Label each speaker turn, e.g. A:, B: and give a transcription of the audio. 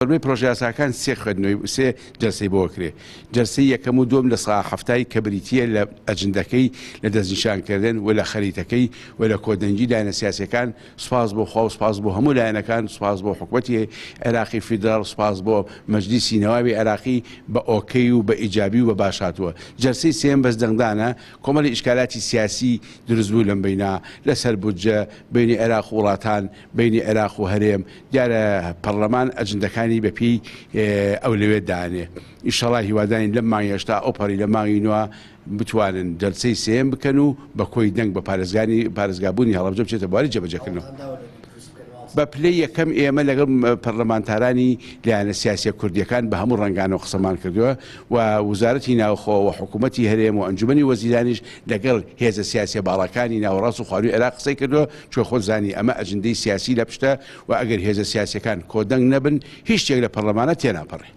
A: زۆربەی پرۆژەیاساکان سێ خوێندنەوەی سێ جەلسەی بۆ ئەکرێ، جەلسەی یەکەم و دووەم 70% کە بریتییە لە ئەجندەکەی، لە دەستنیشانکردن و لە خەریتەکەی و لە کۆدەنگی لایەنە سیاسییەکان، سوپاس بۆ خوا و سوپاس بۆ هەموو لایەنەکان، سوپاس بۆ حکومەتی عێراقی فیدراڵ، سوپاس بۆ مەجلیسی نەوابی عێراقی بە ئۆکەی و بە ئیجابی و بە باش هاتووە. جەلسەی سێیەم بەس دەنگدانە، کۆمەڵی ئیشکالاتی سیاسی دروست بوو لەم بەینە لەسەر بودجە، بەینی عێراق و وڵاتان، بەینی عێراق و هەرێم، دیارە پەڕلەمان ئەجندەکانی بە پێی ئەولەوێت دانێ. ئیشەڵا هیوادارین لەم مانگیش تا ئەوپەڕی لە مانگی نوە بتوانن جەلسەی سێیەم بکەن و بە کۆی دەنگ بە پارێزگانی پارێزگابوونی هەڵەبجە بچێتە بواری جێبەجێکردنەوە. بە پلەی یەکەم ئێمە لەگەڵ پەرلەمانتارانی لایەنە سیاسیە کوردیەکان بە هەموو ڕەنگانەوە قسەمان کردووە و وزارەتی ناوخۆ و حکوومەتی هەرێم و ئەنجومەنی وەزیرانیش لەگەڵ هێزە سیاسیە باڵاکانی ناوەڕاست و خوارووی عێراق قسەی کردووە، چونکە خۆت زانی ئەمە ئەجندەی سیاسی لە پشتە و ئەگەر هێزە سیاسیەکان کۆدەنگ نەبن هیچ شتێک لە پەرلەمانە تێناپەڕێ.